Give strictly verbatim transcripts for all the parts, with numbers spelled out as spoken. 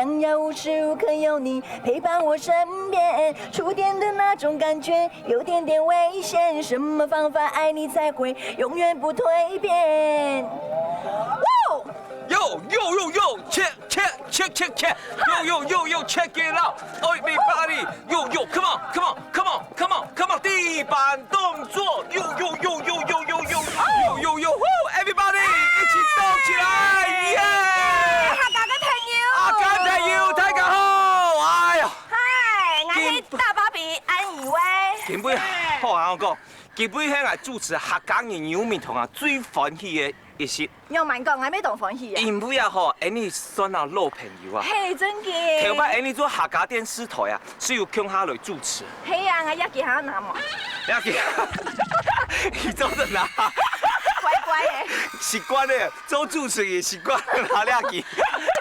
想要无时无刻有你陪伴我身边，触电的那种感觉有点点危险。什么方法爱你才会永远不蜕变？Wow！Yo yo yo yo，check check check check check，yo yo yo yo，check it out，everybody，yo yo，come on come on come on come on come on，地板动作，yo yo yo yo yo yo yo yo yo yo，everybody一起动起来，耶！客家个朋友，客家朋友，大家好，哎呀，嗨，我是大芭比安以薇。今晡日好啊，我讲，今晡日系我主持客家人有名堂啊最欢喜个一集。 仰般讲，𠊎乜當欢喜啊。因為啊吼，𠊎俚算啊老朋友啊。嘿，真个。頭擺𠊎俚做客家電視台啊，係有共下來主持。嘿啊，𠊎這支還愛拿無？這支，你做得拿。乖乖的。習慣了，做主持也習慣了，拿這支。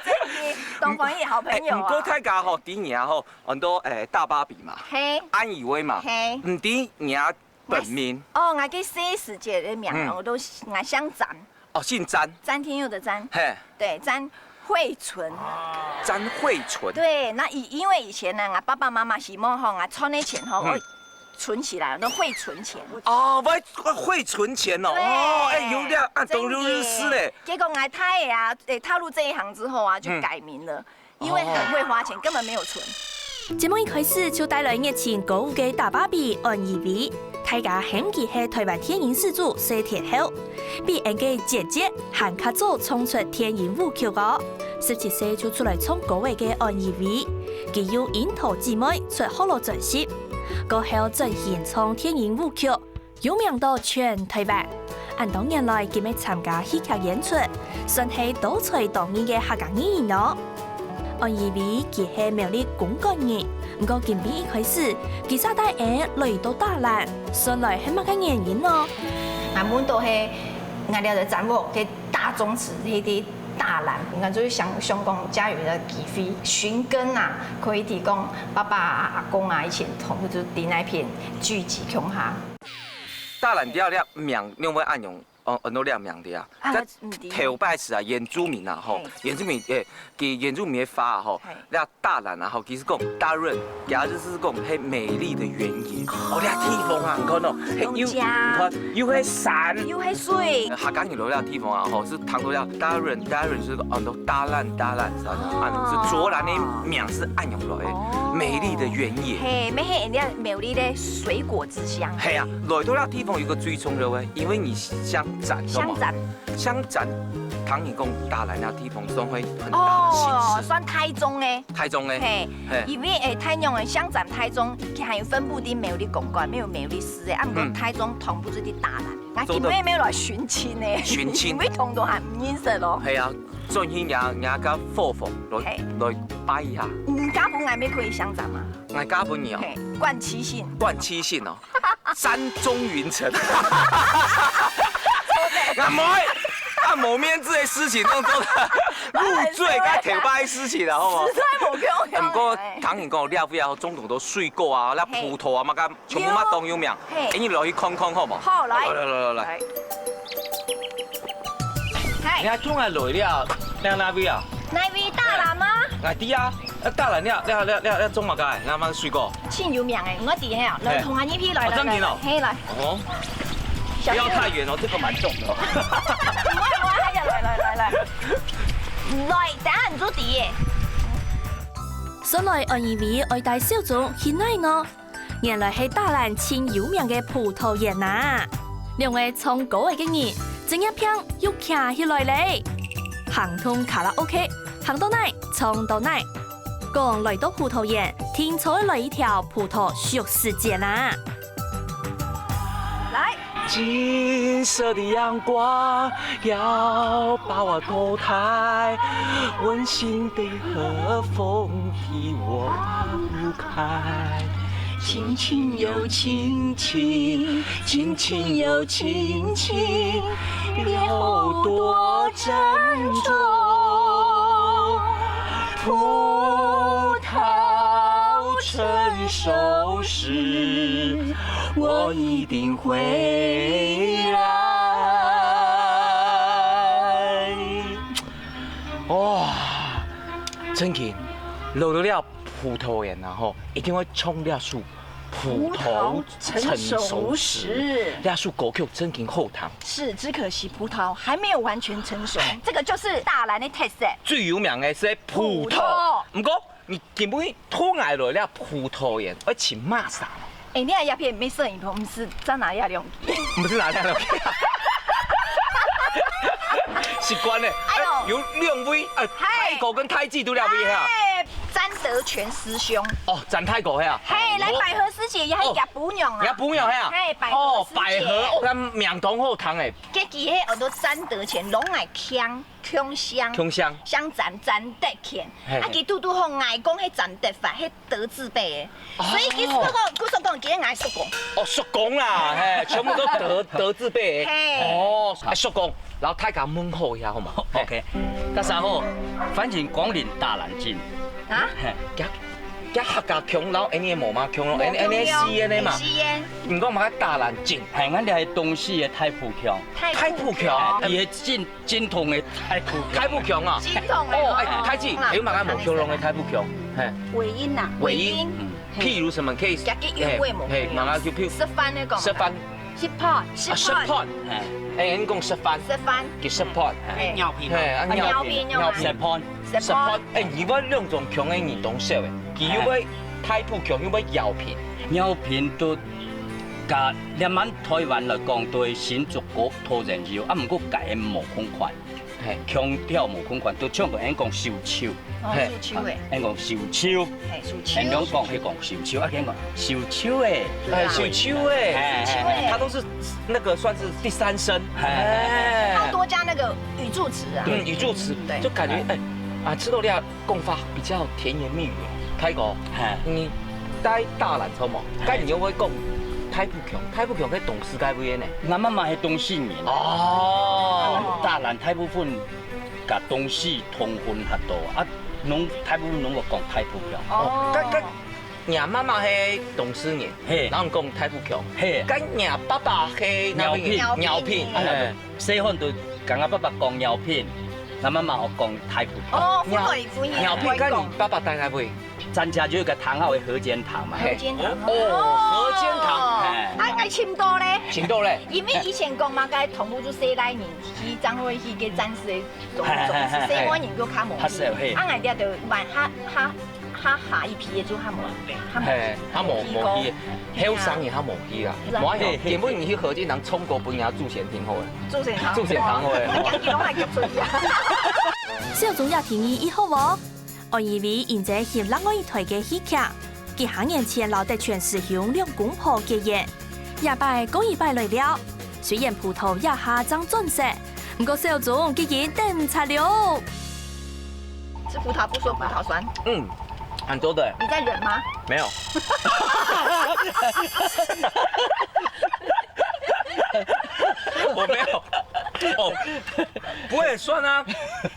真个，當欢喜好朋友啊。毋過大家吼，知你啊吼，很多誒大芭比嘛，嘿。安以薇嘛，嘿。毋知你啊本名。哦，𠊎个細時節个名，嗯。𠊎都𠊎姓詹。 哦，姓詹。詹天佑的詹。嘿。对，詹慧純。詹慧純。对，那以因为以前呢，我爸爸妈妈希望吼，我赚的钱吼，嗯。我存起来，那会存钱。哦，会会存钱哦，对，哦，哎，有点啊，懂有意思嘞。真的。结果我太太啊，诶，踏入这一行之后啊，就改名了。嗯。 因为很会花钱，根本没有存。節目一開始就帶來熱情歌舞个大芭比安以薇，大家喊佢係台灣電音始祖細天后，比𠊎个姐姐還較早唱出電音舞曲哦。十七歲就出來唱歌仔个安以薇，佢由櫻桃姊妹出學羅專輯，過後轉型唱電音舞曲， 有名到全台灣。恁多年來，佢乜參加戲劇演出，算係多才多藝个客家藝人哦。安以薇佢係苗栗公館人，毋過今晡日一開始，佢煞帶𠊎來到大蘭，算來係麼个原因呢？𠊎問到係𠊎這个站務个大宗祠係在大蘭，𠊎就係想想講，假有个機會，尋根啊，可以提供爸爸啊、阿公啊以前同就在該片聚集共下。 大蘭這个名仰會恁樣，哦，安到這名个啊。啊，這毋知。頭擺時啊，原住民啊，吼，嘿。原住民，誒，佢原住民个話啊，吼，嘿。這大蘭啊，吼，其實講大崙，其實就是講係美麗的原野。哦，這地方啊，你看哦，嘿，又，你看，又係山，又係水。客家人來這地方啊，吼，係聽到這大崙，大崙就是講，哦，安到大蘭，大蘭，啥啥，啊，係卓蘭个名係恁樣來个，哦。美麗的原野。嘿，乜係人家苗栗个水果之鄉。嘿啊， 來到這地方有個最重要个，因為你姓詹，知無？姓詹。姓詹，聽人講大蘭這地方算會很大的姓氏。哦，算大宗个。大宗个。嘿，嘿。因為，誒，大宗个姓詹大宗，佢還有分布在苗栗公館，乜有苗栗市个，啊，毋過大宗同步就在大蘭。嗯。𠊎今晡日乜來尋親呢，尋親。因為同都還毋認識咯。係啊，轉去若，若个伙房，來，嘿。來拜一下。你嫁分𠊎乜可以姓詹嗎？ 𠊎嫁分你哦。嘿，冠希姓。冠希姓哦，詹鍾雲晨。啊，無，啊，無面子个事情，當做入贅个頭擺个事情啦，好無？實在無共樣。毋過，聽人講，這位啊，種當多水果啊，那葡萄啊，嘛个，全部嘛當有名。嘿。誒，你落去看看好無？好，來。來，來，來，來，來。來。 嗨。你還同𠊎來了，你哪位啊？哪位大蘭嗎？𠊎知啊，啊大蘭了，了了了了，種麼个？𠊎買水果。盡有名个，𠊎知嘿，來，同𠊎入去來，哦，來，來，來，真的哦。嘿，來。哦，小心。不要太遠哦，這個蠻重的哦。不會，不會，來，來，來，來。來，等下你就知耶。順來安以為愛帶小鍾去哪呢？ 原來係大蘭盡有名个葡萄園啊！兩位唱歌仔个人，職業病又徛起來咧！行通卡拉OK，行到哪，唱到哪。講來到葡萄園，定著來一條葡萄熟食節啊！來，金色的陽光 要把我偷抬，溫馨的和风替我铺开。亲亲又亲亲，亲亲又亲亲，别后多珍重。葡萄成熟时，我一定回来。 哇，正經，落到了葡萄園啊吼，一定會唱這首葡萄成熟時。這首歌曲正經好聽。是，只可惜葡萄還沒有完全成熟，這個就是大蘭的特色。最有名的係葡萄，葡萄。毋過你今晡日帶𠊎來這葡萄園，愛尋麼儕？哎，你看這片沒攝影棚，毋係在哪裡啊？兩 毋係拿兩个。習慣了。哎喲。哎，有兩位，哎，嗨。大哥跟大姊都兩位哈。哎，詹德全師兄。哦，詹大哥係啊。嘿，來百合師姐，也還哦，夾餔娘啊。夾餔娘係啊。嘿，百合師姐。哦，百合，哦，佢名堂好聽誒。這幾个叫做詹德全，攏愛強，強項。強項。像詹，詹德全。嘿，啊，嘿。佢拄拄好，𠊎講係詹德發，係 德字輩的。哦。所以其實我講，故所講，今日𠊎叔公。哦，叔公啦，嘿，全部都德，德字輩的。嘿。哦，啊，叔公，然後大家問候一下好嗎？OK，大家好，歡迎光臨大蘭鎮。啊？嘿，這，這客家腔，然後恁呢無嘛腔咯，恁，恁呢四个呢嘛。四个。毋過嘛大蘭鎮。嘿，𠊎這係東勢个大埔腔。大埔腔。嘿，佢係正，正統个大埔腔。大埔腔啊？正統个哦，哎，哦。大姊，還有麼个無腔个大埔腔？嘿。尾音啊。尾音。尾音。 譬如什麼case？家己韻味無共樣。嘿，嘿，慢慢就譬如食飯个講。食飯。食飯。啊，食飯。哎，你講食飯。食飯。佢食飯。哎。尿頻。嘿，啊，尿頻，尿頻。食飯。食飯。食飯。哎，你會兩種腔个人當少誒，佢又會大埔腔，又會饒平。饒平都，甲兩萬台灣來講，對新竹國土人有，啊，毋過甲因無共款。 嘿。腔調無共款，都像个，𠊎講收手。哦，嘿。收手誒。𠊎講收手。嘿，收手。𠊎講係講收手，啊，佢講收手誒。哎，收手誒。哎，收手誒。它都是那個算是第三聲。哎。它多加那個語助詞啊。嗯，語助詞，對。就感覺，哎，啊，吃到這樣 講法比較甜言蜜語哦。大哥，嘿。你在大蘭著無？嘿。該你又會講大埔腔，大埔腔在東勢該位呢？𠊎媽媽係東勢人。哦。大蘭大部分甲東勢通婚較多，啊，攏大部分攏會講大埔腔。哦。該，該，你媽媽係東勢人，嘿。然後講大埔腔。嘿。該你爸爸係哪位？饒平。饒平。饒平。哎。嘿。 細漢都甲𠊎爸爸講饒平，𠊎媽媽學講大埔腔。哦，分類，分類。饒平，該你爸爸在哪位？咱家就有個堂號个河間堂嘛。河間堂。哦，河間堂。哎。啊，𠊎尋到咧。尋到咧。因為以前講嘛，該同步就細倈人，去正會去个戰士个總，總是細漢人就較無去。較少，嘿。啊，𠊎這就慢，較，較 較下一批个就較無，較無，嘿，較無，無去，後生人較無去啊。係啊。無愛緊，根本你去河間堂唱歌分人家祝賢聽好誒。祝賢堂。祝賢堂好誒。我講佢攏還叫出去啊。小鍾也提議一好無？安以為因在翕另外一台个戲劇，幾下年前摎德全師兄兩公婆結緣，這擺過一擺來尞。雖然葡萄這下正轉色，毋過小鍾已經等煞了。 吃葡萄不說葡萄酸。嗯，很多的。你在忍嗎？沒有。我沒有。哦，不會很酸啊，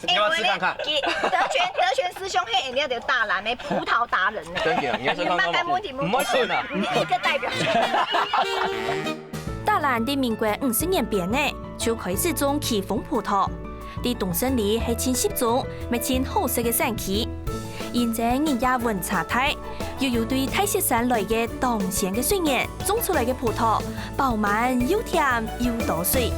你要不要吃看看？哎，我呢，德全，德全師兄，嘿，人家就大蘭的葡萄達人呢。真的，你要吃看看嗎？你慢慢問題，毋會酸啊。你一個代表。 大蘭在民國五十年邊呢，就開始種奇豐葡萄。在東勢里係盡集中，乜盡好食个產區。因在日夜溫差大，又有對大雪山來个當鮮个水源種出來个葡萄，飽滿又甜又多水。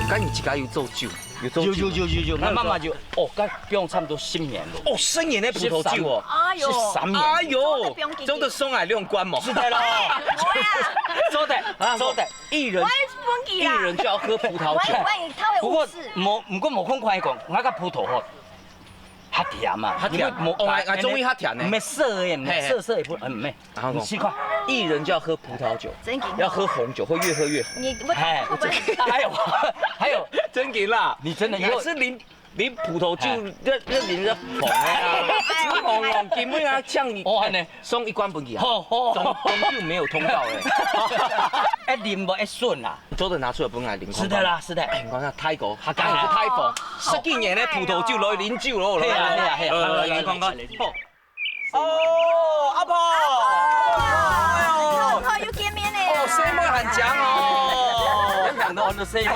該你自家有做酒？ 有做酒嗎？有，有，有，有，有，𠊎媽媽就，哦，該放差不多十年了。哦，十年的葡萄酒哦。哎喲。十三年。哎喲，做得放幾支？做得送來兩罐無？是的咯。哎，不會啊。做得，啊，做得。藝人，我也忘記啦。藝人就要喝葡萄酒。我也忘記，他會誤事。不過，無，毋過無共款講，𠊎个葡萄吼，較甜嘛。較甜。因為無，哦，𠊎，𠊎中意較甜的。毋係澀的，毋係，嘿，嘿。澀澀的葡，嗯，毋係。 然後講，你試看。藝人就要喝葡萄酒，真的。要喝紅酒，會越喝越紅。你不，嘿，不，不，還有，還有，真的啦，你真的以後也是啉，啉葡萄酒，嘿。那，那啉得紅的啊，哎，哎，哎，紅紅，根本啊，像你，哦，按呢。送一罐分你啊，好，好，好。終，終究沒有通告欸。哎，啉無會順啊。 做得拿出來分𠊎啉看看。是的啦，是的。哎，你看看，大哥，客家人是大方，哦，十幾年的葡萄酒來啉酒咯，嘿啊，嘿啊，嘿啊。呃，你看看，哦。哦，阿婆，阿婆，哎喲。哦，又見面了。哦，細妹還靚哦。兩個都很細妹。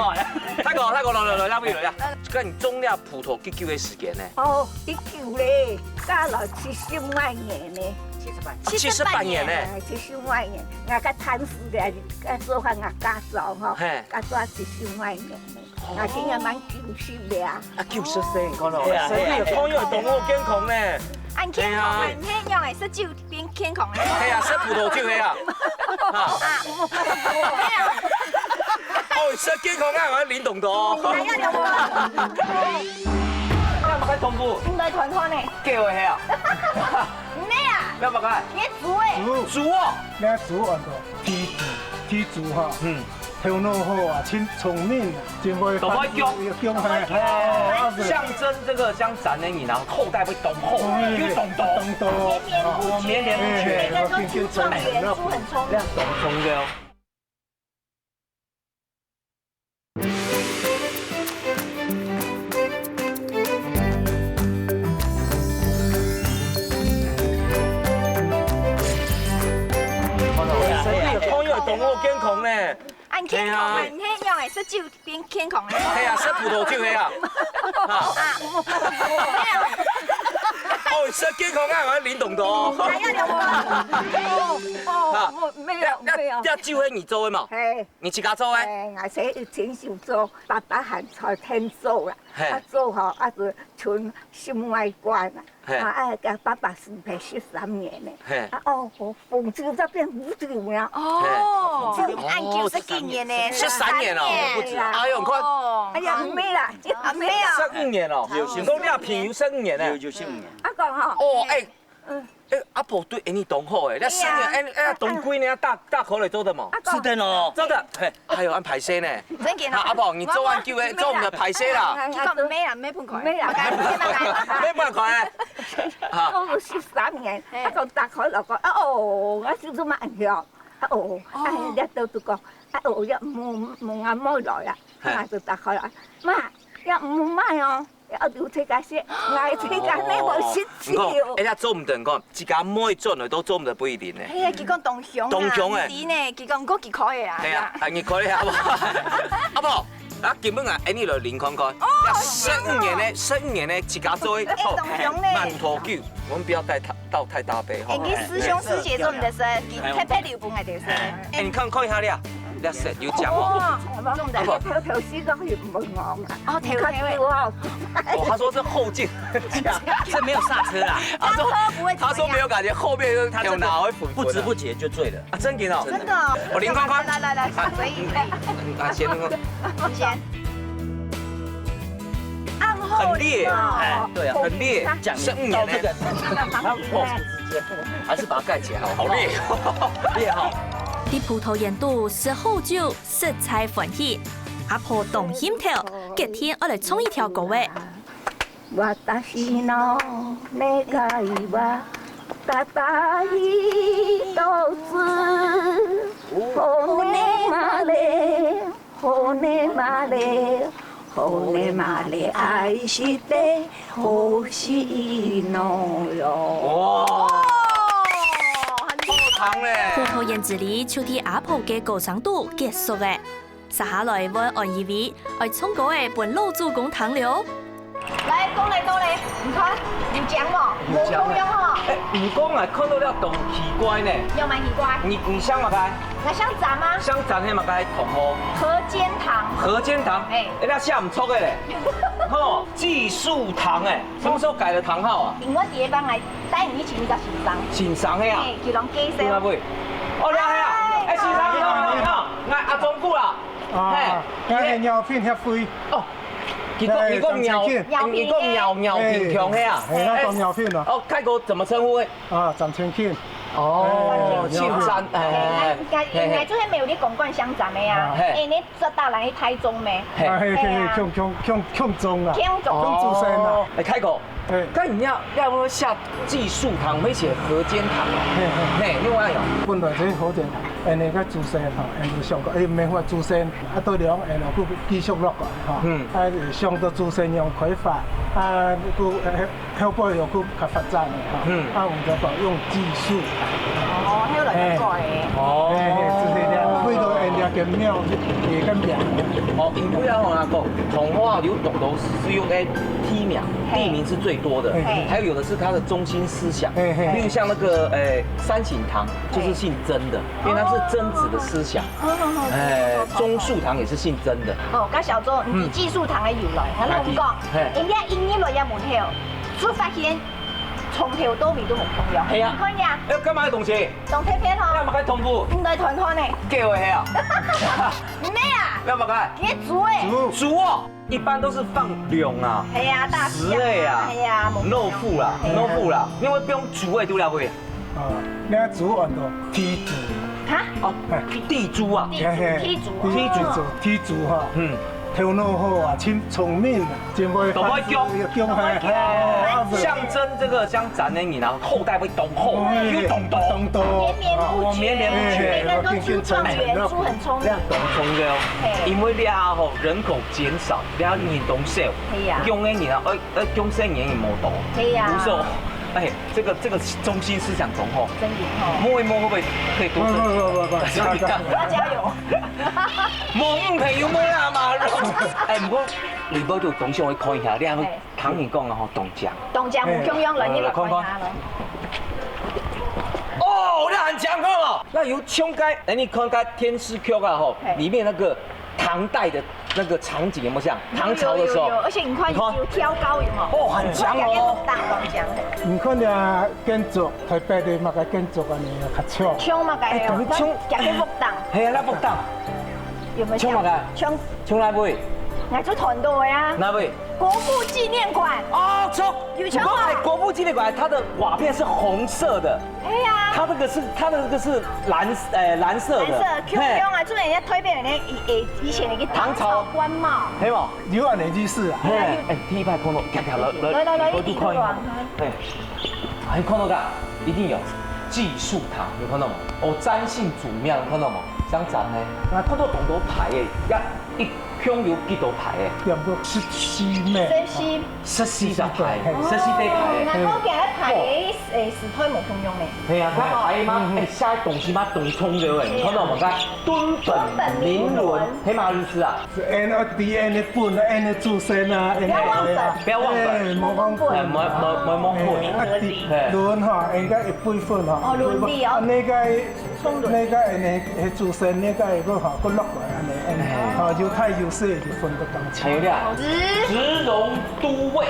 大哥，大哥，來來來，這位來啊！該你種這葡萄幾久个時間呢？哦，幾久咧，加來七十外年呢。七十八。七十八年呢？哎，七十外年，𠊎个貪食个，該做下𠊎家嫂吼，嘿。該做七十外年呢。𠊎今年滿九十了啊。啊，九十歲，你看咯，對啊，身體有，朋友懂我健康呢。恁健康啊，嘿啊。你樣會食酒 變健康个。係啊，食葡萄酒个啊。啊，無，無，無，無。哦，食健康啊，𠊎啉當多。哎呀，了無？啊，毋使同步。毋使團團呢。叫个係啊。毋係啊。你要麼个？你煮个。煮哦。你要煮安到，煮，煮哈。嗯。 頭腦好啊，真聰明啊，真會都會講。講，嘿，嘿，啊，是。象徵這個，像咱的人啊，後代會當好，嗯，又當多，當多。綿綿不絕。哦，綿綿不絕。每個人都出狀元，出很聰明。這樣當聰明哦。哎呀，哎呀，哎呀。朋友懂我健康呢。 恁健康啊，嘿啊。你樣會食酒變健康个。係啊，食葡萄酒个啊。啊，無，無，無。哦，食健康啊，𠊎啉當多。哎呀，了無？哦，哦，啊。無，沒有，沒有。這，這酒係你做个嘛？嘿。你自家做个？哎，𠊎係親手做，爸爸還在天做啦。嘿。啊，做好，啊，就存心外觀啊。 嘿。啊，哎，佮爸爸失陪十三年呢。嘿。啊，哦，紅酒這邊五十年啊。哦，嘿。恁久十幾年呢。十三年哦，十三年啦。哎喲，你看。哦。哎呀，毋係啦，啊，毋係啊。十五年哦，有，有，你講你阿朋友十五年呢。有，有十五年。啊，講吼。哦，哎，嗯。哎，阿婆對你當好哎，你十五年，哎呀。哎，哎，當貴呢，大，大口來做得嘛。啊，講。是的哦。做得，嘿。 還有恁歹勢呢。真緊哦。啊，阿婆，你做恁久个，做毋得歹勢啦。佢講毋係啦，毋係分佢。毋係啦。毋係分佢。啊。做十三年，嘿。啊，講打開來講，啊，哦，𠊎手做麼樣？啊，哦，哦。哎，這都都講，啊，哦，這無，無，無，無來啊。嘿。啊，就打開來，媽，這毋賣哦。 要留自家食，𠊎自家呢無食酒。哦，你看，哎呀，做毋得，你看，自家妹轉來都做毋得不一定呢。哎呀，佢講當香啊，當香欸。毋知呢，佢講過幾塊个啊。係啊，啊，你看一下，阿婆，阿婆，啊，今晡日啊，哎，你來啉看看。哦，啊，十五年呢，十五年呢，自家做个，哎，當香呢。好，葡萄酒，我們不要帶太，倒太大杯哈。哎，你師兄師姐做毋得食，佢特別留分𠊎兜食。哎，你看，看一下這。 這色有講哦。哇，做毋得。阿婆。偷偷試過去毋會講啊。哦，偷偷欸。你看我。哦，他說這後勁很強。這沒有剎車啦。他說，他喝不會怎麼樣。他說沒有感覺，後面就他這個有拿會粉粉的。不知不覺就醉了。啊，真的哦。真的哦。我啉看看。來，來，來，來，可以，可以。啊，先喝。你先。暗號很烈，哦。哎，對啊。很烈，講到這個，十五年呢。然後，哦，還是把它蓋起來好了。好烈。烈哈。在葡萄園肚食好酒， 實在歡喜。阿婆當興頭，決定愛來唱一條歌仔。私の願いは、ただ一つ。骨まで、骨まで、骨まで愛してほしいのよ。哇！哦，很棒。好唱欸。葡萄園之旅就在阿婆个歌聲肚結束了。 接下來換安怡薇，愛唱歌仔分老祖公聽了。來，講來，講來，你看，有講無？有講啊。無講樣吼。哎，你講啊，看到了當奇怪呢。有蠻奇怪。你，你姓麼个？𠊎姓詹啊。姓詹係麼个同學？何堅堂。何堅堂？哎。哎，該寫毋著个咧。吼，技術堂哎，什麼時候改了堂號啊？因為第一班來帶你一起去到新莊。新莊个啊？哎，去攏介紹。對啊，喂。哦，你好，你好。哎。哎，先生，你好，你好，你好。 𠊎阿忠牯啊。啊，嘿，𠊎係饒平協會。哦，佢講，佢講饒，饒平。你講饒，饒平鄉个啊？嘿，𠊎講饒平啊。哦，大哥怎麼稱呼？啊，詹千慶。哦，哎，姓詹，哎，哎，哎，哎，哎，哎，就係沒有你公館鄉長个啊，嘿。哎，你這大人去台中咩？嘿。啊，嘿，嘿，哎呀。共，共，共，共宗啊。共宗。共祖先啊。哦，哎，大哥， 嘿。該你要，要寫技術堂，毋係寫何堅堂啊？嘿，嘿。嘿，另外哦。本來這係何堅堂，因為該祖先吼，因為想講，哎，無法祖先，啊，到了，因為又繼續落來吼，嗯。啊，想到祖先樣開發，啊，又，呃，後背又較發展个吼，嗯。啊，𠊎就講用技術堂。哦，後來才改个。嘿。哦。嘿，嘿，就係這樣，為著𠊎兜跟廟也跟廟。哦，因為啊，我講，桐花有當多是用在地名，嘿。地名是最多的，嘿。還有有的是它的中心思想，嘿，嘿。比如像那個，誒，山形堂，就是姓曾的，因為它是曾子的思想。哦，好，好，好，哎，好，好，好。鍾樹堂也是姓曾的。哦，該小周，你嗯。寄宿堂的由來，然後我們講，嘿。人家一入來也門口，就發現從頭到尾都無共樣。嘿啊。你看呀。哎，幹嘛的東西？ 當特別吼。你有無開通風？毋來團看呢。叫的啊。毋係啊。你有無開？佢煮的。煮。煮哦，一般都是放龍啊，係啊，大象啊，十類啊，係啊，猛龍。老虎啦，係啊。老虎啦，你會放煮的對了會？啊，你看煮很多，踢煮。哈？哦，哎。地主啊。地主，嘿嘿，踢足。踢足。哦。踢足哈。嗯。頭腦好啊，聰，聰明啊。 就會都會強。強，嘿，嘿，啊，象徵這個像咱的人啊，後代會當好，哎，有當多。當多。綿綿不絕。哦，綿綿不絕。每個人都煮狀元，煮很聰明。這樣當重要。嘿。因為這下吼，人口減少，這下人當少，係啊。強的人啊，哎，哎，強細人也無多。係啊。有時候，哎，這個，這個中心思想當好。真的吼。摸一摸會不會可以多生幾個？不，不，不，不，不要加油。無女朋友無啦嘛。哎，不過你不就當想愛看一下，你還會 嘿。聽人講啊吼，當靚。當靚，有共樣了，嘿。你來看一下咯。哦，那很強哦。那有像該，哎，你看該電視劇啊吼，嘿。裡面那個唐代的那個場景有沒有像？唐朝的時候。有，有，有，而且你看，你看。有挑高有沒有？哦，很強哦。大當靚。你看啊，建築，台北的麼个建築啊，你較像。像麼个哦？哎，同像。像屋頂。嘿啊，那屋頂。有沒有像？像麼个？像。像哪位？𠊎就看到的啊。哪位？ 國父紀念館。哦，錯。有像啊。你看，哎，國父紀念館，它的瓦片是紅色的。哎呀。它那個是，它的那個是藍，呃，藍色的。藍色，嘿。共樣啊，就人家台北人的以，以，以前的一個唐朝。唐朝官帽。嘿嘛。有恁个意思啊。嘿，哎，第一排看到，看看，來，來，來，來，來，你過去看一下。一定有啊。嘿，哎，看到个，一定有。寄宿堂，有看到嗎？哦，詹姓祖廟，有看到嗎？像咱呢，那看到當多牌耶，呀，一 共有幾多牌誒？差不多十四咩。十四。十四隻牌，嘿。十四隻牌誒。哦，𠊎講个牌誒，誒，時代無共樣誒。係啊，該牌嘛，嗯，嗯。誒，寫个東西嘛，當重要誒。你看到無？該敦本明倫，係麼个意思啊？係N，啊，D N的本，N的祖先啊，N的，不要忘本。不要忘本。誒，莫忘本。誒，莫，莫，莫忘本。誒，啊，D，嘿。倫哈，應該一輩分哈。哦，倫理哦。啊，那個 那個恁呢，係祖先那個个吼，閣落來恁呢，恁呢，哎。吼，有大有細就分得當清。還有咧，慈榮都尉。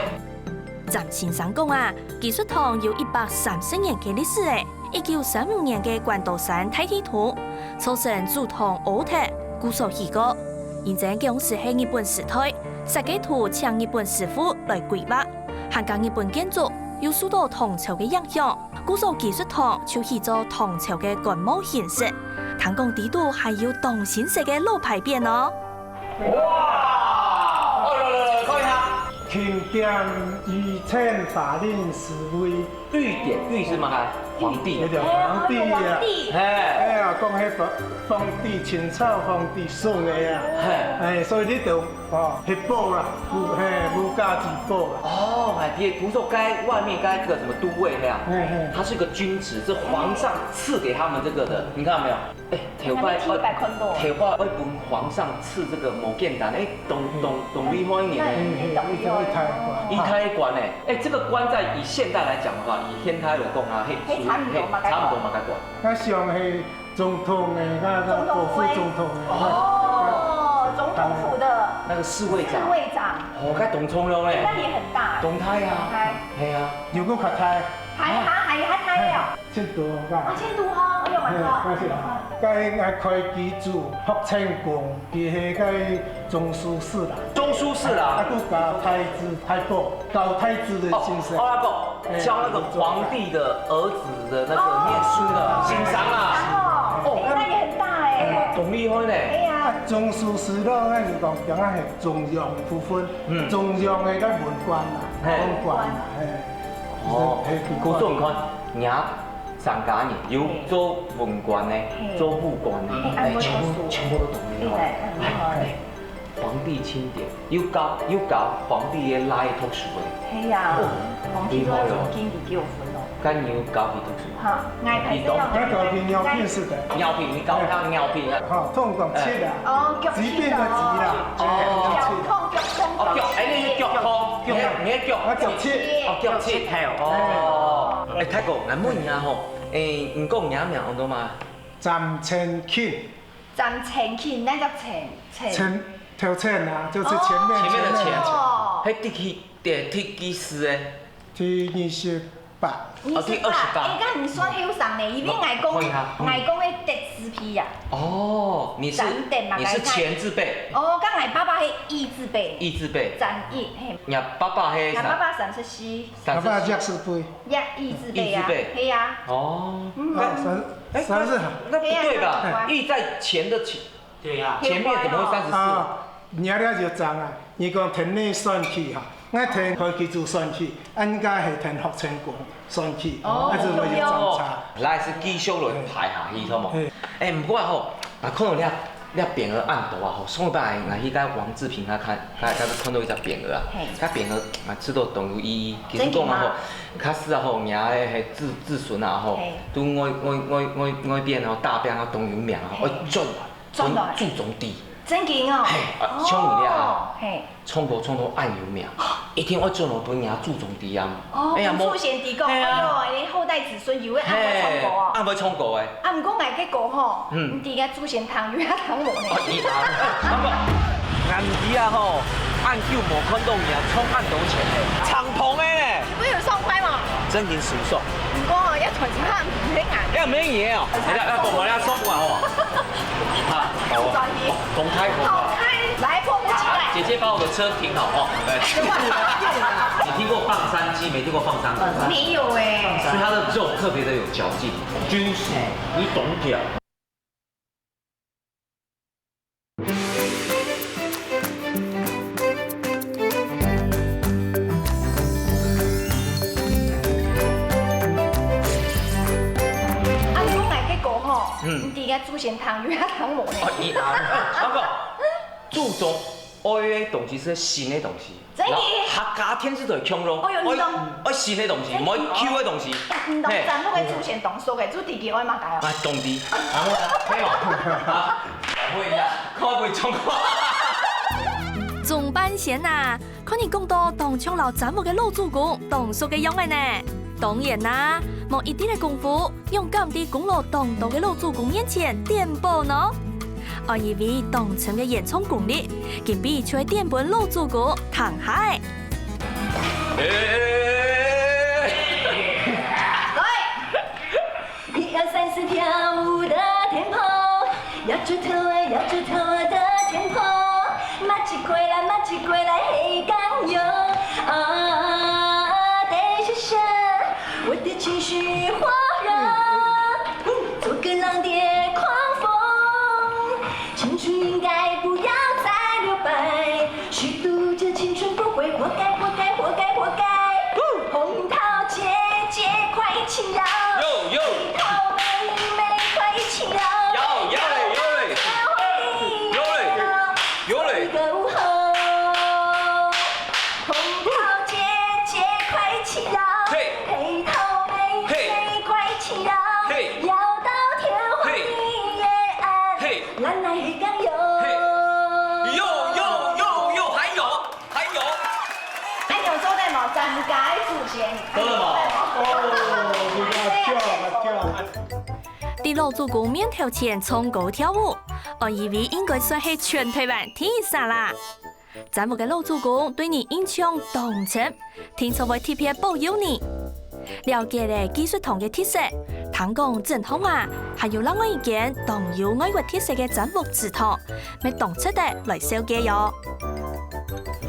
詹先生講啊，寄宿堂有一百三十年个歷史誒，一九三五年个關刀山大地動，造成祖堂凹忒，故所起過。因為該央時係日本時代，設計圖請日本師傅來規劃，還加日本建築有受到唐朝个影響， 故所寄宿堂就起做唐朝个官帽形式，聽講裡肚還有當新式个老牌匾哦。哇！哦，來，來，來，看一下。欽點御前大人侍衛。御點，御是麼个？皇帝。有點皇帝啊。哦，那個皇帝。嘿。哎呀，講彼皇，皇帝，清朝皇帝送个啊。嘿。哎，所以你就 哦，係寶啦，無，嘿，無價之寶啦。哦，哎，別，不是說該外面該個什麼都尉那樣，嘿，嘿。他是個君子，是皇上賜給他們這個的，你看到沒有？哎，頭擺，頭擺看到。頭擺會分皇上賜這個無簡單，哎，當，當，當厲害呢。嗯，嗯，嗯，一大官。一大官呢，哎，這個官在以現代來講的話，以現代來講啊，嘿，嘿，差不多嘛，嘿，差不多嘛，該官。該像係 總統誒，該，該國父總統誒。哦，總統府的那個侍衛長。侍衛長。哦，該當重要咧。那也很大。當大啊。當大。係啊。有個較大。還，還，還，還大哦。千多个。哦，千多哈，哎呦，蠻高。嘿，該是，該，該開基主霍清光，佢係該中書侍郎。中書侍郎。啊，佢加太子太保，教太子的先生。哦，哦，那個，教那個皇帝的兒子 的那個念書的，哦，先生啊。哦，哎，那也很大哎。當厲害呢。哎呀。啊，中書侍郎，咱就講，講啊，係中央部分，嗯。中央个該文官啊，嘿。文官啊，嘿。哦，嘿，古早你看，人家張家人有做文官呢，嘿。做武官呢，嘿，哎，全部，全部都當厲害。哎，哎，哎。 皇帝欽點，又教，又教皇帝个倈仔讀書誒。係啊，哦，皇帝都愛重金佢叫分哦。該牛搞去讀書。哈，𠊎排斥用。那个比尿片似的。尿片，你搞到尿片啊？好，痛懂七啊。哦，腳疾病的疾啦，哦，哎，脚痛，腳痛。哦，腳，哎，你个腳痛，你个，你个腳。啊，腳疾。哦，腳疾，係哦。哎，大哥，𠊎問你啊吼，哎，你講你个名安到嘛？詹千慶。詹千慶，那叫千，千。千，頭千啊，就是前面，前面的前。哦。係第幾，第，第幾世的？第二十八。 哦，第二十八。哎，該你算後生呢，因為𠊎講，哦，可以哈，嗯。𠊎講个德字輩啊。哦，你是，你是前字輩。哦，該𠊎爸爸係一字輩。一字輩。詹一，嘿。你爸爸係啥？𠊎爸爸三十四。三十四。爸爸一字輩。呀，一字輩啊，一字輩。係啊。哦。嗯。啊，三，哎，三十。那，那不對吧？係啊，一在前的前， 對呀。前面怎麼會三十四？啊，你這就正啊！你講跈你算起哈，𠊎跈會計組算起，恁該係跈學生公算起，哦，還係會有相差。來，係繼續來排下去，好無？嘿。哎，毋過吼，啊，看到這，這匾額恁大啊吼，上禮拜𠊎去該王志平遐看，該，該看到一隻匾額啊，嘿。該匾額啊，知道當有意義。其實講啊吼，真的嗎？較實啊吼，若个係子，子孫啊吼，嘿。都外，外，外，外，外邊吼，打拚啊，當有名啊，嘿。愛轉來。 轉來。分祖宗知。真經哦。嘿，啊，像你這啊，哦，嘿。唱歌唱到恁有名，一定愛轉來分人家祖宗知啊。哦，哎呀，分祖先知講，嘿啊。哎喲，恁後代子孫又會恁會唱歌哦。嘿，恁會唱歌誒。啊，毋過𠊎个歌吼，嗯。毋知𠊎祖先聽有也聽無呢。啊，你聽，啊，毋過，𠊎毋知啊吼，恁久無看到你啊，唱恁多錢呢，唱捧誒呢。你毋係有爽快嗎？真經舒爽。毋過哦，愛傳承下，毋免啊。愛免你哦，哎呀，哎，講話愛爽快哦。 啊，好啊。轉移。公開，公開。好，開，來，迫不及待。姐姐把我的車停好哦。來。你聽過放山雞，沒聽過放山歌？沒有欸。所以它的肉特別的有嚼勁。Juicy，你懂講。 啊，你講𠊎个歌吼，嗯。毋知𠊎祖先聽有也聽無呢。啊，你啊，那個，祖宗愛个東西係新个東西，真的？然後客家電視台共樣，哎喲，你講。愛，愛新个東西，真的哦。毋愛舊个東西。哎，毋同，嘿。咱屋个祖先當熟个，就知佢愛麼个哦。啊，當知。啊，我，嘿哦。啊，問一下，看會中。總扮仙啊， 看你講到當像摎詹屋个老祖公當熟个樣仔呢。當然啦，無一滴个功夫，仰敢在功勞當多个老祖公面前展寶呢？愛一位當深个演唱功力，今晡就展分老祖公聽下仔。哎，哎，哎，哎，哎。來。 一二三四跳舞的天后，搖着头啊，摇着头啊的天后，马吉过来，马吉过来，黑刚油。啊，得谢谢，我的情绪火热，做个浪的狂风，青春应该不要再留白。 虚度这青春不悔，活该，活该，活该，活该。红桃姐姐快起来，哟，哟。黑桃妹妹快起来，有，有嘞，有嘞。有嘞，有嘞。一个午后。红桃姐姐快起来，嘿。黑桃妹妹快起来，嘿。摇到天昏地暗，嘿。 嘿。咱来去讲哟。嘿。有，有，有，有，还有，还有。还有做得无？咱家的祖先。做得无？哦，你个叫，个叫。在老祖公面头前唱歌跳舞，安以为应该算系全台湾第一儕啦。 詹屋个老祖公对你印象当深，定著会特别保佑你。了解了技术堂个特色，听讲鎮堂下，还有另外一间当有外国特色个詹屋祠堂，乜当值得来紹介哟。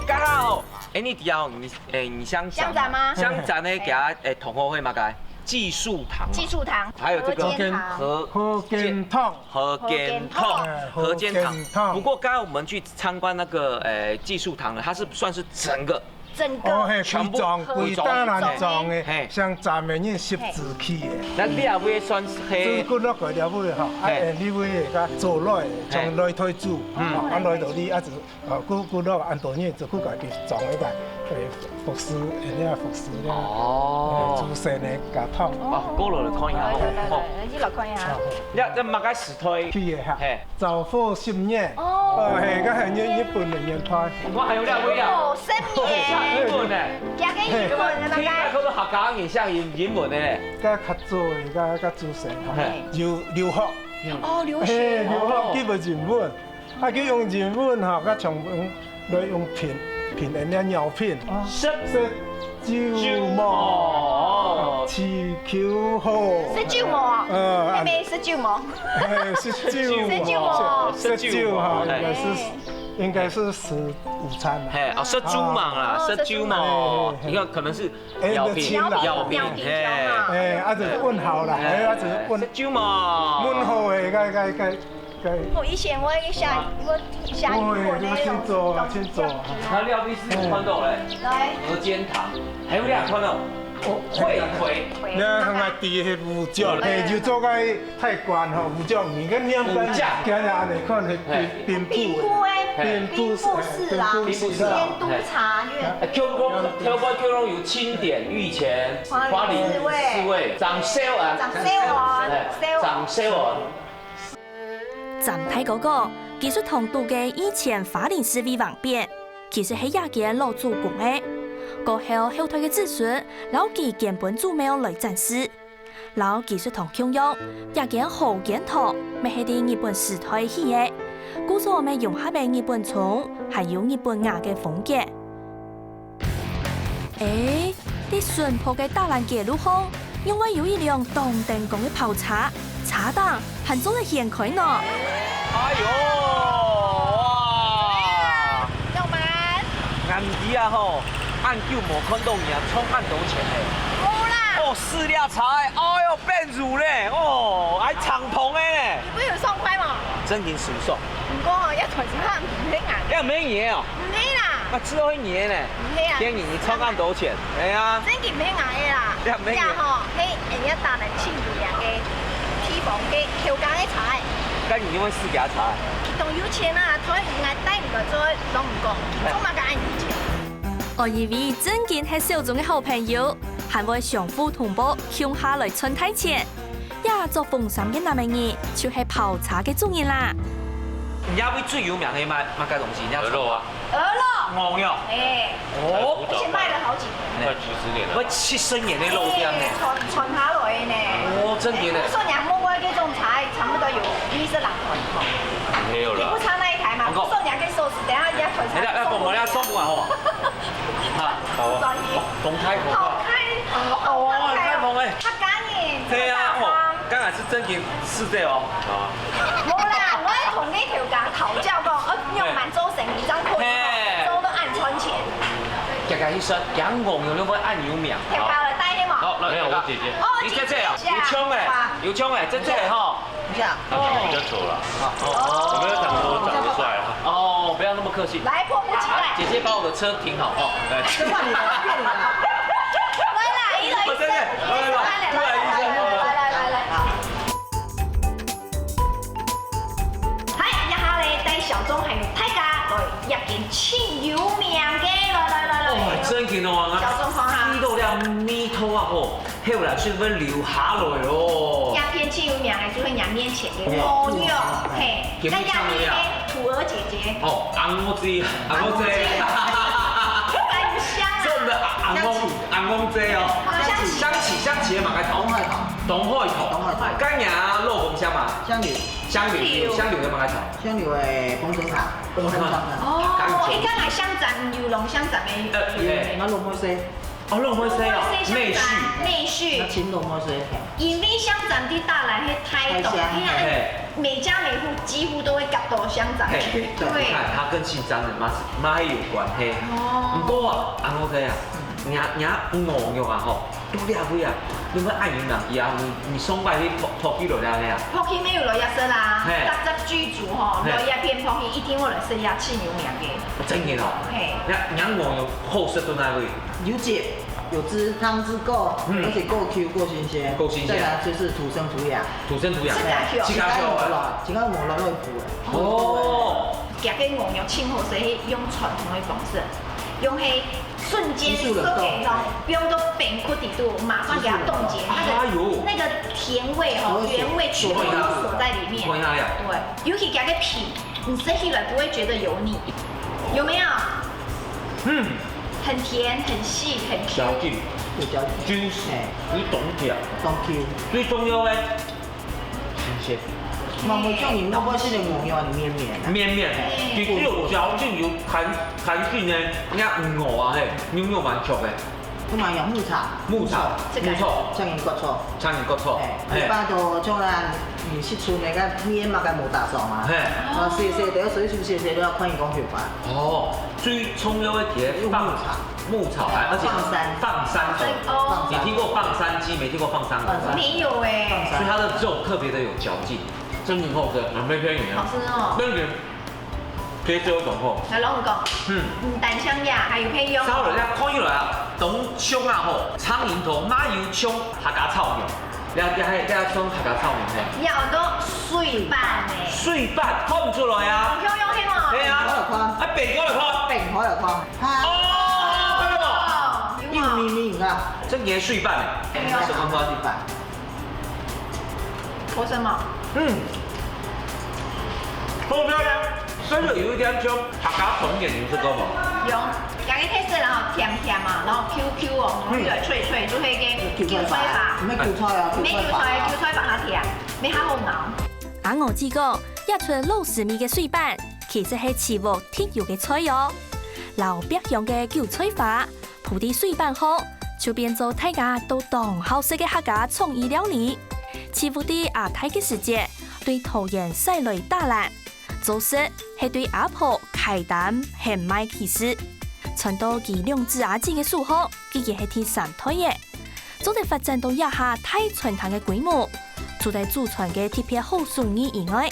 刚好，哎，你知道你，哎，你想想，乡长吗？乡长呢，给他，哎，同学会嘛，该技术堂嘛，技术堂，还有这个和建堂。和，和建堂。 和建堂，哎，和建堂。和建堂。不过刚刚我们去参观那个，呃，技术堂呢，它是算是整个整个哦，嘿，全部規莊，規大欄莊个，嘿。像站个人十字去个。該這位算係，就骨落个這位吼，啊，嘿。哎，這位个做落个，嘿。從來退主，嗯。啊，來到這啊，就，呃，骨，骨落安到呢，就去家己裝一个，哎，服侍，哎，那服侍个，哦。哎，祖先个家堂。哦，過來看一下哦。來，來，來，哦。來，你來看一下。哦。這，這麼个時代？去个哈。嘿。 昭和十年。哦。哦，嘿，該係日，日本个年代。我還有兩位啊。哦，十年。像英文呢。這个英文个嘛，聽起來可能客家人像英，英文呢。該較早个，該，該祖先吼，嘿。留，留學。哦，留學。嘿，留學，哦。佢毋英文，啊，佢用英文吼，該像用 來用拼，拼恁樣鳥拼。十，十九毛，十九毛。祈求好。十九毛啊？呃，係毋係十九毛？哎，十九毛。十九毛。十九哈，哎。應該係，應該係食午餐啦。嘿，哦，食晝吂啦，哦，食晝吂。食晝吂。你看，可能是哎，鳥拼，就親啦。鳥拼，鳥拼嘿。啊，就問好啦，哎。哎，啊，就問，十九毛。問好个，該，該，該，該。哦，以前我寫，我寫英文个，哦，嘿，請坐啊，請坐啊。那廖律師看到咧，來。鵝肩糖，還有你看到，哦，會腿。你看，看，看，第一个五角，嘿，就做个 太官吼，五角面，跟兩般，五角。今日恁樣看，係兵，嘿。兵部个，兵部个，兵部侍郎，兵部侍郎，监督察院。哎，聽講，聽講，聽講有欽點御前花翎侍衛，欽點侍衛，掌少安，掌少安，哎，掌少安。詹大哥講，其實同堵个以前花翎侍衛橫匾，其實係這間老祖公个。過後後代个子孫，摎佢捐分祖廟來展示。 摎技術堂共樣，這間河間堂乜係在日本時代起个，故所乜融合了日本傳，還有日本雅个風格。欸，在淳樸个打蘭街路項，仰會有一輛當登光个跑車，車頂還做得掀開呢？哎喲，哇！ 老闆。𠊎毋知啊吼，恁久無看到你啊，賺恁多錢咧。無啦。哦，駛這車仔，哎喲，變有咧，哦，還長筒个咧。你毋係有爽快無？正經舒爽。毋過吼，這台車毋係𠊎。這毋係你个哦？毋係啦。啊，這係你个呢？毋係啊。騙你，你賺恁多錢，哎呀。正經毋係𠊎个啦。這毋係你个。這吼，係人家打人親友兩个地方个頭家个車仔。該你仰會駛佢个車仔？佢當有錢啊， 所以𠊎帶你來做，攏毋講，做麼个恁有錢？哦，以為正經係小鍾个好朋友，還會相互通報，共下來賺大錢。這著紅衫个男仔人，就係跑車个主人啦。你這位最有名个麼，麼个東西？你知無？鵝肉啊。鵝肉。鵝肉。欸。 哦，而且賣了好幾年。快七十年了吧。快七十年个老店呢。欸，傳，傳下來个呢。哦，正經个。欸，聽說你摸過這種茶，差不多有二十零年吼。沒有啦。你不差那一台嘛？聽說你還可以收拾，等一下人家傳茶。哎，來，來，幫我來送過來哦。啊，好啊。專業。哦，公開，公開。好開。哦，哦，開放欸。客家人，對啊，哦，這麼大方。剛才是正經是這哦。啊。無啦，𠊎同你頭家討教講，呃，用滿洲生意這樣可以吼，嘿。做到恁賺錢。 遽遽去算，驚戇樣，你會恁有名。鐵包來帶係無？好，來，沒有，來，我姐姐。哦，你姐姐啊，姐姐啊。有槍欸，哇。有槍欸，姐姐吼。你想？她比較醜啦。哦。我沒有講說我長得帥啊。哦，不要那麼客氣。來，迫不及待。啊，姐姐把我的車停好哦。來。這換你的，換你的。來啦，一人一身。不是，不是，不是，不是，來，來，來，來，來，來，來。 嗨，這下咧，帶小鍾還有大家來一間盡有名个，來來來來。哦，正經哦，小鍾看下。食到這味道啊吼，後來就會流下來哦。這片盡有名个，就係人面前个哦，牛肉，嘿，根本像不一樣。再加一个普洱姐姐。哦，紅烏雞，紅烏雞。紅烏雞。很香啊。真的啊，紅烏，紅烏雞哦。好香氣。香氣，香氣，馬開頭。東海頭。東海頭。東海頭。該若老公姓麼？姓劉。 姓劉，姓劉个麼个頭？姓劉个紅豆湯，紅豆湯。哦，你看來姓詹，有龍姓詹个，呃，有名。我老妹婿。哦，老妹婿哦，老妹婿姓詹，妹婿。妹婿。那請老妹婿。因為姓詹在大蘭係大同，大鄉。係啊，嘿。每家每戶幾乎都會夾到姓詹。嘿，對。你看他跟姓詹的嘛是，嘛還有關係。哦。不過啊，阿哥哥啊，人家，人家鵝肉啊吼，都這位啊，你們愛人人去啊，你，你上擺去博，博去落來啊？博去沒有來這食啦，嘿。逐隻劇組吼，嘿。來這片博去一定會來食這盡有名个。真个哦？嘿。那，你看我有好食到哪位？有汁，有汁，湯汁夠，嗯。而且夠Q，夠新鮮。夠新鮮。再來就是土生土養。土生土養。自家畜。自家畜。自家有無落，自家有無落肉脯。哦。 佢个牛肉盡好食，係用傳統个方式，用該瞬間速个吼，不用到冰窟底肚，馬上給它凍結，那個，哎呦。那個甜味吼，原味全部都鎖在裡面。看一下呀。對，尤其佢个皮，你吃起來不會覺得油膩，有沒有？嗯。很甜，很細，很Q。嚼劲。有嚼劲。Juicy，嘿。有懂甜。懂Q。最重要个， 新鮮。嘛，每種人都會食个牛肉係綿綿啊。綿綿，嘿。其實有嚼劲、有彈，彈性呢，人家牛啊，嘿，牛肉蠻強的。都嘛用牧草。牧草，牧草。牧草。像人割草。像人割草。嘿，嘿。一般都像咱，嗯，食出那個綿嘛，該無打爽啊。嘿。啊，細細个，所以是不是細細个要看人講血管？哦，最重要的地方，用牧草。 牧草，哎，而且放山。放山哦。哦。你聽過放山雞，沒聽過放山鵝嗎？放山。沒有哎。放山。所以它的肉特別的有嚼劲，真的很好吃，蠻不便宜的。好吃哦。那个可以最後一種吼。來，攏講。嗯。嗯，單香呀，還有配用。燒了，人家看起來啊，當香啊吼，蒼蠅頭，哪有像客家炒肉？ 這，這，這，這算客家炒麵嘿。這安到水粄呢。水粄，看毋出來啊。有，有，有無？係啊。變開來看。啊，變開來看。變開來看。哦，看到無？哦，有無？幼咪咪，你看。這个水粄呢？對啊。這个水粄。為什麼？嗯。好漂亮。 所以就有一點像客家團圓，你有食過無？有，有一个特色，然後甜甜嘛，然後Q Q哦，然後又脆脆，就係該韭菜花。毋係韭菜啊，韭菜花。毋係韭菜，韭菜花較甜，毋係較好咬。阿娥姊講，這出老式味个水粄，其實係市屋特有个菜哦。摎百香个韭菜花， 鋪在水粄項，就變做大家都當好食个客家創意料理。市屋在阿太个時節，對桃園徙來打懶，做事係對阿婆㧡擔喊賣起事。傳到佢兩子阿姊个手項，已經係第三代了。做得發展到這下大餐廳个規模，除了祖傳个特別好手藝以外，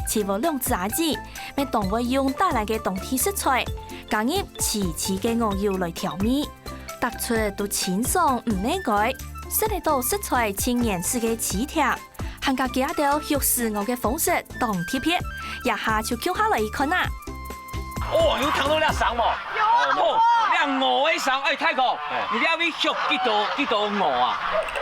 市屋兩子阿姊，乜當會用打懶个當地食材，加入齊齊个鵝油來調味，逐出都清爽毋膩胲，食得到食材盡原始个鮮甜，還加佢兜畜死鵝个方式當特別，這下就共下來去看啊！哦，有聽到這聲無？有啊，哦，這鵝个聲，哎，大哥，哎。你這位畜幾多，幾多鵝啊？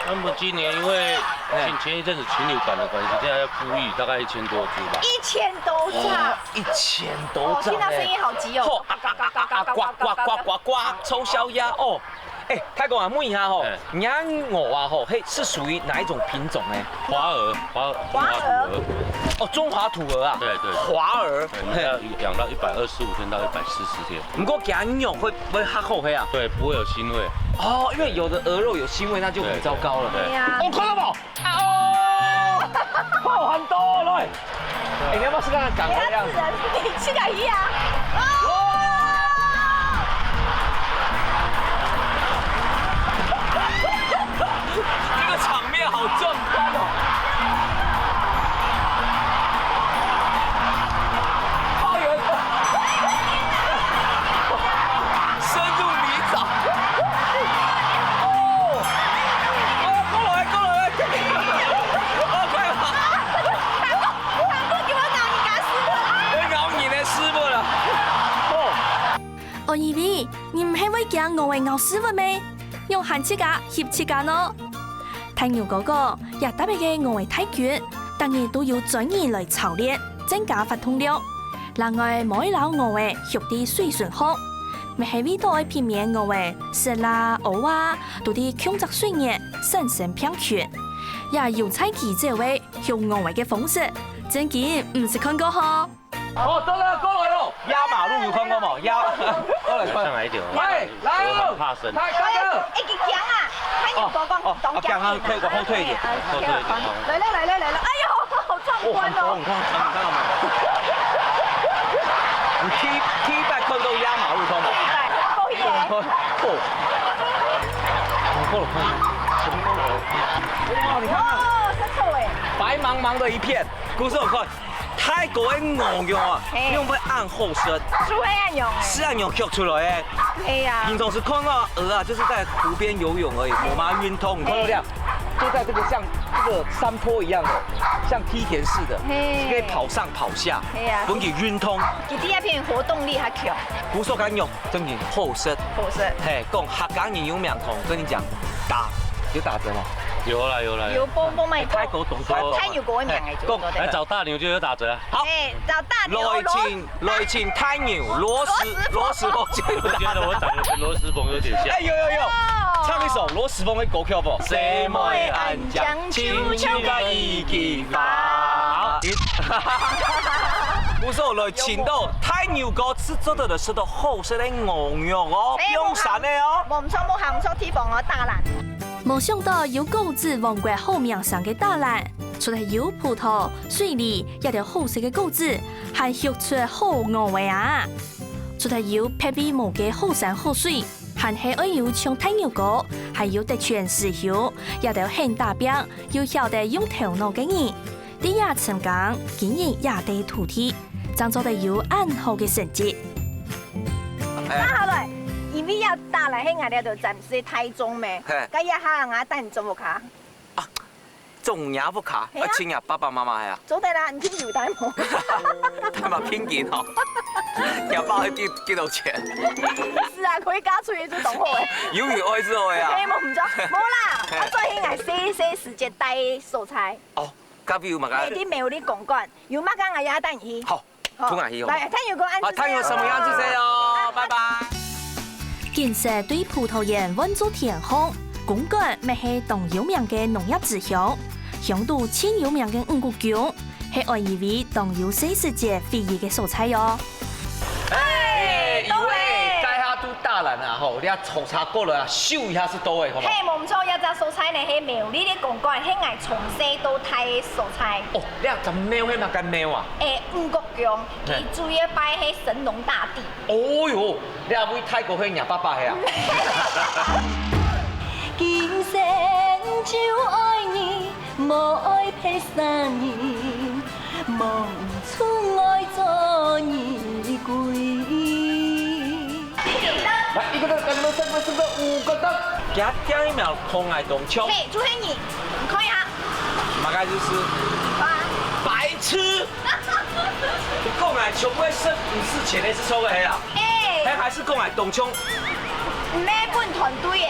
那麼今年因為 哎。前，前一陣子禽流感的關係，現在要復育大概一千多隻吧。一千多隻啊！哦，一千多隻呢。哦，聽到聲音好急哦。吼，啊，啊，啊，啊，呱，呱，呱，呱，呱，臭燒鴨哦。哎，大哥啊，問一下吼，哎。你家鵝啊吼，嘿，是屬於哪一種品種呢？華鵝，華鵝，中華土鵝。哦，中華土鵝啊。對，對。華鵝。對，我們要養到一百二十五天到一百四十天。 不過佢个肉會，會較好个啊？對，不會有腥味。哦，因為有的鵝肉有腥味，那就很糟糕了。對，對。對呀。哦，看到無？哦，好很多了。哎，你要不要試看看趕快的樣子？你要自然，你去哪裡啊？哦！這個場面好壯觀哦！哦，有一個 深入泥沼。哦，哎呀，過來，過來，過來。哦，快了。還過，還過，佢會咬人家屎朏啊！會咬人的屎朏啊。哦。哦，以為你毋係會驚鵝仔咬屎朏咩？仰還自家翕自家呢？大牛哥哥，這搭仔个鵝仔大軍，逐日都有專人來操練，增加活動量。 另外，無一摎鵝仔畜在水脣項，乜係為著愛避免鵝仔食啦、屙啊，都在共隻水源產生病菌。這油菜雞仔仔畜鵝仔个方式，正經毋識看過吼。哦，到了，過來了，壓馬路有看過無？壓，過來看。上來一點哦。喂，來哦，鵝很怕生。大，大哥。哎，哎，你驚啊？他有狗狗，哦，哦，你懂驚啊，可以往後退一點，後退一點，哦。來了，來了，來了，哎呦！ 好壯觀哦！哦，很高，很高，你看到嗎？你第一，第一擺看到壓馬路通嗎？第一擺，過去耶。哦，哦，過了，看一下。哇，你看看，哦，是臭哎。白茫茫的一片，故所看，泰國个牛肉啊，嘿。仰會恁好食，就會恁樣哎。係恁樣畜出來个。對呀。平常時看到鵝啊，就是在湖邊游泳而已，無麼運動。你看到這樣，就在這個像這個山坡一樣的，像梯田似的，嘿。可以跑上跑下，對呀。分佢運動。佢第二片活動力較強。故所个肉 真經好食。好食。嘿，講客家人有名堂，跟你講，打，有打折嗎？有啦，有啦，有。有幫，幫忙。哎，泰國懂，泰國。泰國个名哎，嘿，講，就對了。來找大牛就有打折啊。好。哎，找大牛，來請，來請大牛，羅斯，羅斯羅斯。我覺得我長得跟羅斯峰有點像。哎，有，有，有。哦。唱一首羅斯峰的歌曲好不好？細妹恁靚，親像个一枝花。好。故所來請到大牛哥，是做得食到 好食个牛肉哦，哎，放山个哦。無毋著，無行毋著地方哦，大蘭。無想到有果子王國好名聲个大蘭，除了有葡萄、水梨這兜好食个果子，還畜出好鵝仔啊！除了有別位無个好山好水，還係愛有像大牛哥，還有得錢師兄，這兜肯打拚又曉得用頭腦个人。 在這深耕經營這塊土地，正做得有恁好个成績。哎。啊，好了，因為這搭來係𠊎兜暫時个大宗咩，嘿。該這下𠊎帶你種屋下。啊，種若屋下，嘿啊。愛請若爸爸媽媽係啊？做得啦，你去有帶無？帶嘛聘金吼，若爸會給，給多錢？是啊，可以嫁出去就當好誒。有有愛做的啊。嘿，無毋著，無啦，嘿。啊，做得𠊎細細時節帶所在。哦。 隔壁有麼个？內底廟裡公館，有麼个𠊎也帶你去。好，好。同𠊎去好。來，大牛哥恁仔細哦。啊，大牛什麼樣子細哦，拜拜。建設對葡萄園換做天堂，公館乜係當有名个農業之鄉，鄉肚盡有名个五穀宮，係安怡圍當有細時節回憶个所在哦。哎，到了。以為該下都 大蘭啊，吼，你啊坐車過來啊，咻一下就到了，好無？嘿，無毋著，這隻所在呢，係苗栗个公館，係𠊎從細到大个所在。哦，你啊，隻廟係麼个廟啊？欸，五穀宮，嘿。佢主要拜係神農大帝。哦喲，你啊，為大哥係若爸爸係啊？今生就愛你，無愛別儕人，望 出外做女鬼。來，一個燈，兩個燈，三個燈，五個燈。佢啊，點一秒同𠊎當像。嘿，就係你，你看一下。麼个意思？啊。白痴！你講𠊎像會食，毋係錢个係錯个係啊？欸。還，還係講𠊎當像？毋係分團隊欸。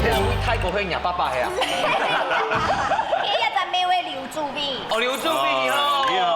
你啊，為大哥係若爸爸係啊？佢也在廟个劉主委。哦，劉主委你好。哦，你好。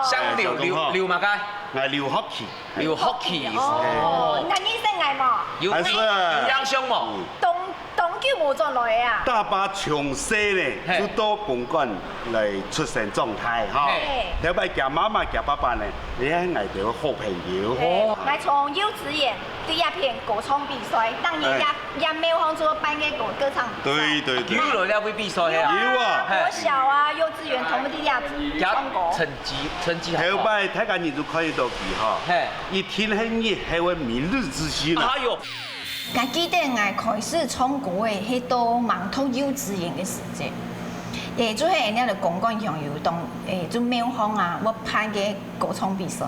姓劉，哎，小東好。劉，劉麼个？𠊎劉學奇。 劉學奇。哦，你還認識𠊎無？有，還是啊。有印象無？嗯。當，當久無轉來啊。大伯從細呢，嘿。就到公館來出生長大哈。嘿。頭擺厥媽媽、厥爸爸呢，也係𠊎兜个好朋友。哦。𠊎從幼稚園第一片歌唱比賽，當年也，哎。也廟方做辦个歌，歌唱比賽。對，對，對。有來這位比賽啊？有啊。嘿。國小啊，幼稚園，同我們第一片唱歌。厥成績，成績好不好？頭擺大家人都看得到佢哈。嘿。 一定係日後个明日之星啊！哎喲，𠊎記得𠊎開始唱歌个係到吂讀幼稚園个時節，也就係𠊎兜公館鄉有當，欸，就廟方啊，有辦个歌唱比賽。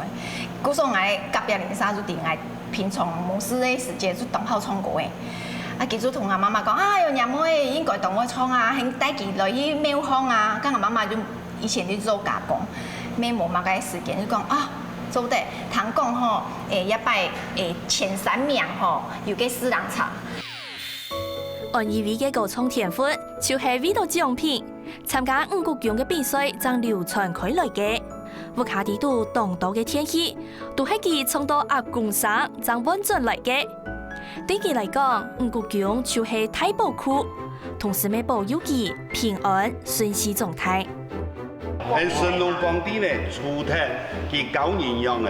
故所𠊎隔壁鄰舍就知𠊎平常無事个時節就當好唱歌个。啊，佢就同𠊎媽媽講：「哎喲，若妹應該當會唱啊，喊帶佢來去廟方啊。」該𠊎媽媽就 以前就做加工，乜無麼个時間，就講啊，做得，聽講吼，欸，這擺，欸，前三名吼，有个四郎茶。安怡圍个歌唱天分，就係為著獎品，參加五穀宮个比賽正流傳開來个。屋下底肚當多个電器，都係佢唱到鴨公聲正換轉來个。 對佢來講，五穀宮就係大寶庫，同時乜保佑佢平安順序長大。𫣆神農皇帝呢，除忒佢教人樣个，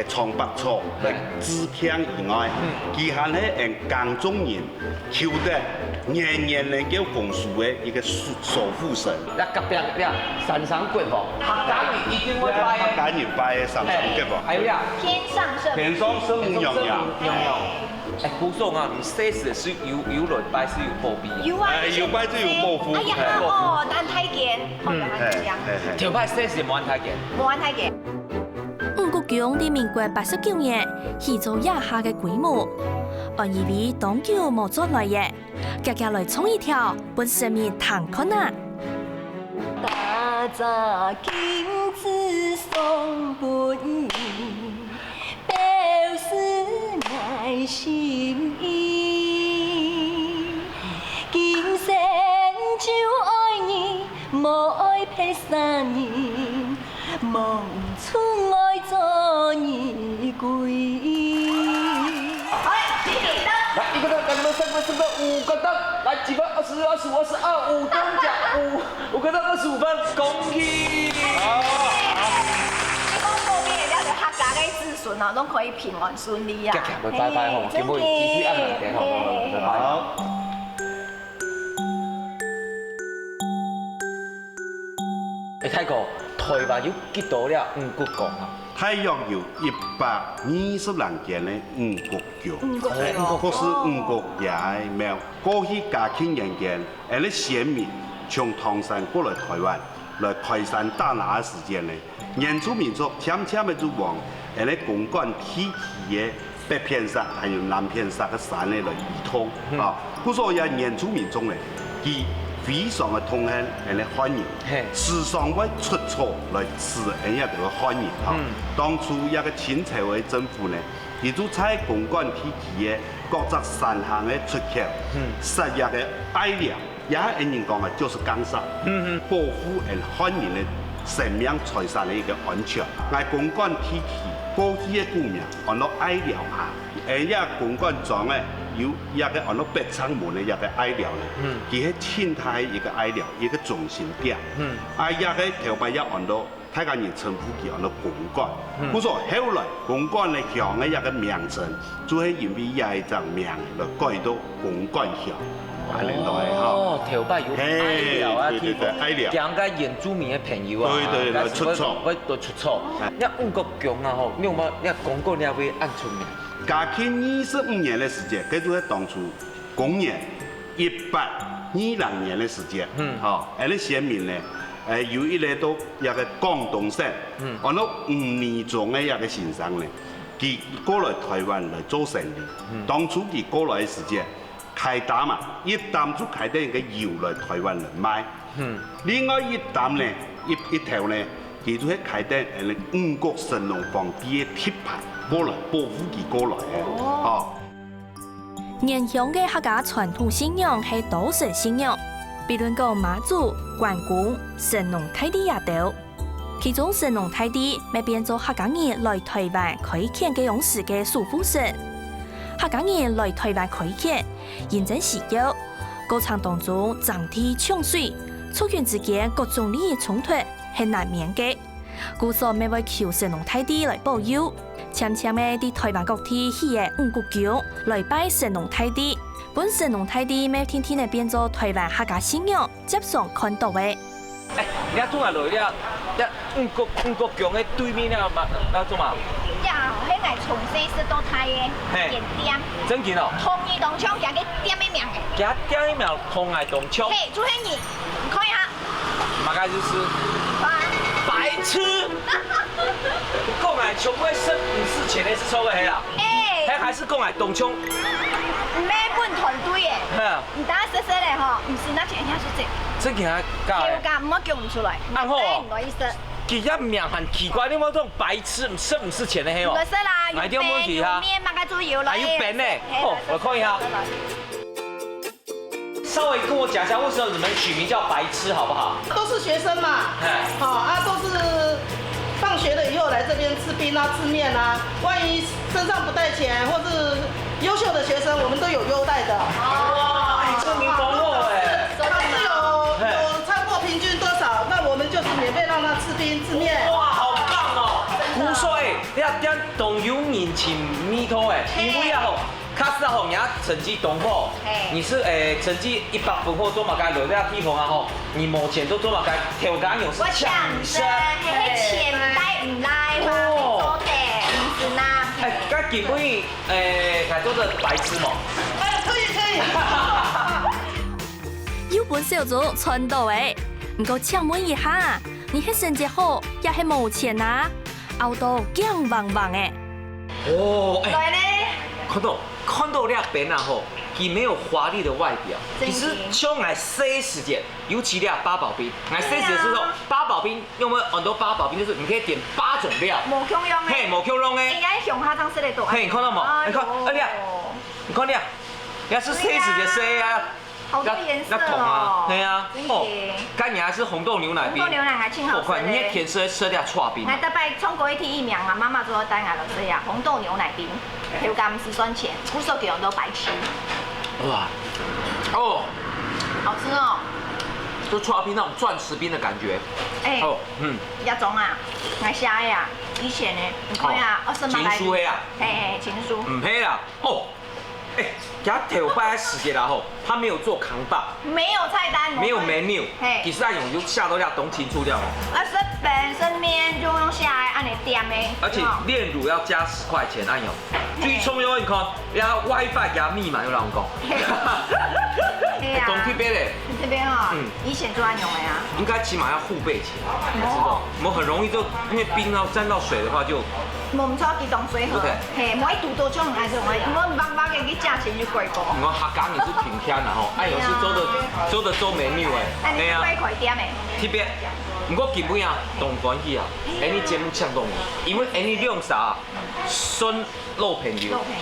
誒，唱白草來治病以外，佢還係𫣆耕種人求得年年能夠豐收个一個守守護神。那隔壁，隔壁，三山國王，客家人一定會拜个。客家人拜个三山國王。還有呀，天上聖母。天上聖母娘娘。娘娘。哎，姑丈啊，你細時係有有來拜係有保庇啊？有啊，哎，有拜就有保護。哎呀，哦，恁大間，好有恁樣。哎，哎，哎。頭擺細時無恁大間。無恁大間。五穀宮在民國八十九年起做這下个規模，安以為當久無轉來了，遽遽來唱一條分神明聽看啊！打隻金子送分你， 表示𠊎心意。今生就愛你，無愛別儕人，望出𠊎做你歸。好嘞，請你的。來，一個燈，來，你們三個，三個，五個燈，來，幾分？二十，二十五，二十二，五燈獎，五，五個燈，二十五分，恭喜！好，好。你講後面了解客家个 子孫哦，攏可以平安順利啊。遽遽，拜拜吼，嘿，今晡日機會恁難得吼，真的，嘿。拜拜。好。哎，大哥，台灣有幾多了五穀宮啊？大約有一百二十零間个五穀宮。五穀宮。哎，五穀宮。或是五穀爺个廟。過去嘉慶年間，𫣆个先民從唐山過來台灣，來開山打林个時間呢， 原住民族漸漸个就往𫣆个公館地區个北片析，還有南片析个山仔來移動，嗯。啊，故所以原住民族呢，佢非常个痛恨𫣆个漢人，嘿。時常會出草來食𫣆這兜个漢人，哈。嗯。當初這個清朝个政府呢，佢就在公館地區个各隻山坑个出口，嗯。設這個隘寮。 也係𫣆人講个，就是耕舍，嗯哼。保護𫣆漢人个生命財產个一個安全。𠊎公館地區過去个古名，安到隘寮下。𫣆這公館庄个有一個安到北正門个一個隘寮呢，嗯。佢係盡大个一個隘寮，一個中心點。嗯。啊，這個頭擺也安到 大家人稱呼佢安到公館。嗯。故所後來公館个鄉个一個名稱，就係因為這一隻名來改到公館鄉，恁樣來吼。哦，頭擺有隘寮啊，嘿，對，對，對，地方，隘寮。行个原住民个朋友啊，對，對，來出草。會，會出草。哎。該五穀宮啊吼，你有無，你講過你會恁出名？嘉慶二十五年个時節，該就係當初 公元一八二零年个時節，嗯。吼，𫣆个先民呢，誒，有一個到這個廣東省，嗯。安到吳理宗个這個先生呢，佢過來台灣來做生理。嗯。當初佢過來个時節，開擔嘛，一擔就開等个油來台灣來賣。嗯。另外一擔呢，一，一頭呢，佢就係開等𫣆个五穀神農皇帝个鐵牌過來保護佢過來个。哦。吼。 原鄉个客家傳統信仰係多神信仰，比論講媽祖、關公、神農大帝這兜。其中神農大帝乜變做客家人來台灣開墾个樣時个守護神。客家人來台灣開墾，因爭需要，過程當中爭地搶水，族群之間各種利益衝突係難免个。 故所乜會求神農大帝來保佑。漸漸个，在台灣各地起个五穀宮來拜神農大帝，分神農大帝乜定定个變做台灣客家信仰輒常看到个。哎，你看，轉來了，你看，你看五穀，五穀宮个對面了嘛，那做嘛？呀，該𠊎從細食到大个，嘿。甜點。真緊哦。統一當像佢个店个名个。佢店个名統一當像。嘿，就係你，你看一下。 麼个意思？白痴！講來，全部係食毋使錢个，係錯个係啦。哎。還，還係講來，當像。毋係分團隊个。哈。你等下試試咧吼，毋使拿錢下去食。真个啊，假个？有假，毋好講毋出來。恁好哦。毋好意思。佢个名很奇怪，你莫講白痴，食毋使錢个係哦。毋使啦，有，𠊎一定有問題哈。有麵，麼个都有了。還有餅呢，嘿，哦，我看一下。來，來，來。 稍微跟我講一下，為什麼你們取名叫白痴，好不好？都是學生嘛，哎。好啊，都是放學了以後來這邊吃冰啊、吃麵啊。萬一身上不帶錢，或是優秀的學生，我們都有優待的。哇，哎，這名豐厚哎。他是有，嘿。有超過平均多少，那我們就是免費讓他吃。林子面。哇，好棒哦！不错哎，這店當有人情味道哎，因為啊吼，假使啊吼，你啊成績當好，嘿。你是誒成績一百分或做麼个，來這地方啊吼，你無錢都做麼个，頭家娘係搶生。嘿，錢帶毋來嘛，哦。做得，毋是啦。哎，該今晡日誒，來做得白痴無？哎，可以可以。又分小豬賺到誒，毋過請問一下， 你係成績好，也係無錢啊？拗到驚惶惶誒。哦，哎，來呢。看到，看到這邊啊吼，佢沒有華麗的外表，真的。其實像𠊎細時節，尤其這八寶冰，𠊎細時節時候，對啊。八寶冰，因為很多八寶冰就是你可以點八種料，無共樣誒。嘿，無共樣誒。應該鄉下正食得到。嘿，你看到無？哎喲。你看，哎呀，你看這，也係細時節細啊。 好多顏色哦。要，要桶啊，對啊，真的。哦，該你還是紅豆牛奶冰。紅豆牛奶還挺好喝的。哦，看，你也甜食，吃掉刨冰。來，大概衝過一天一秒啊，媽媽做得帶來了，所以啊，紅豆牛奶冰，口感是酸甜，不是給人都白吃。哇，哦，好吃哦。就刨冰那種鑽石冰的感覺。哎，哦，嗯。亞中啊，𠊎寫的啊，以前呢，你看啊，哦，二十八來，情書的啊。嘿嘿，情書。毋係啦，哦。 哎，佢頭擺个時節啦吼，他沒有做看板，沒有菜單，沒有menu，嘿。其實啊，用就下到了當清楚了吼。啊，食飯食麵就用寫个，恁樣點个。而且煉乳要加十塊錢，哎喲，嘿。最重要，你看，要WiFi加密碼，有人講。嘿。嘿啊。當特別嘞。很特別哦。嗯。以前就恁樣个啊。應該起碼要護貝起來，你知道，哦。我們很容易就因為冰要沾到水的話就 無毋著，佢當水好。OK。嘿，無一堵到種還係會，毋過慢慢个，佢價錢就貴過。毋過客家人係挺強啦吼，哎，有時做得，對啊。做得做menu誒，哎，你係開店誒。特別，毋過今晡日啊，當歡喜啊，哎，你節目請到我，因為哎，你兩儕啊，算老朋友。老朋友。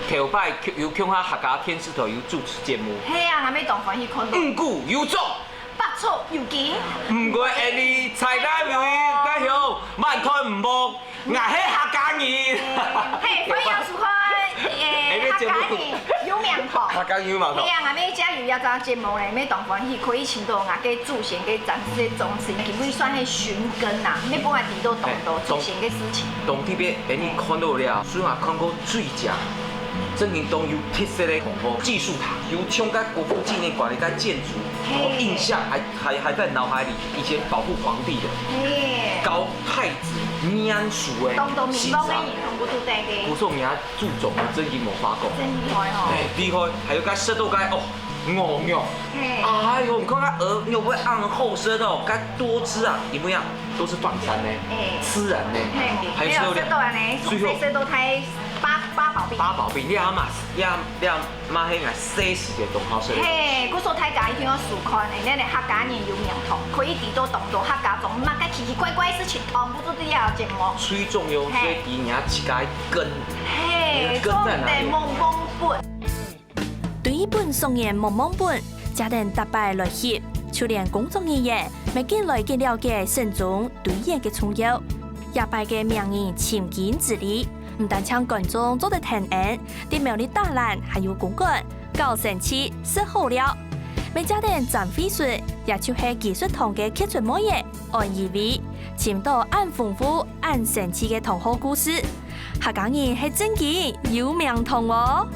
頭擺有共下客家電視台有主持節目。嘿啊，𠊎也當歡喜看到。毋過有種。 百出有金。毋過，哎，你在哪位？該曉，慢看毋望，𠊎係客家人。嘿，歡迎收看，哎，客家人有名堂。客家人有名堂。嘿啊，𠊎這下有一隻節目咧，也當歡喜，可以請到𠊎个祖先个戰士个宗親，今晡日算係尋根啊，也毋會知到當多祖先个事情。當特別，哎，你看到了，所以𠊎看過最佳，正經當有特色个紅火技術塔，有像該國父紀念館个該建築，然後印象還 還，還在腦海裡，以前保護皇帝的，嘿。教太子念書的，當多名望个人，全部都在該。不錯，你還注重，真的無話講。真厲害哦。哎，厲害，還有該食到該，哦，鵝肉。嘿。哎喲，你看該鵝肉會恁好食哦，該多汁啊，有沒有？都是放餐呢，哎。吃人呢，嘿，還有食到呢，最後從細食到大，八，八寶餅。八寶餅，你阿媽，你阿，你阿 嘛，係𠊎細時節當好食个東西。嘿，故所大家一定愛收看，因為客家人有名堂，可以知到當多客家種麼个奇奇怪怪个事情，全部都在這個節目。最重要，嘿。所以佢人家自家根。嘿，你的根在哪裡？重點摸摸本。對於本上演摸摸本，家人逐擺來翕，就連工作人員乜緊來緊了解慎終堆園个重要。這擺个名人尋根之旅， 毋單淨觀眾做得跈等，在苗栗大湳還有公館搞生趣食好料。乜正等展會時，也就係技術堂个傑出妹仔安怡薇，尋到恁豐富、恁生趣个同好故事。客家人係正經有名堂哦！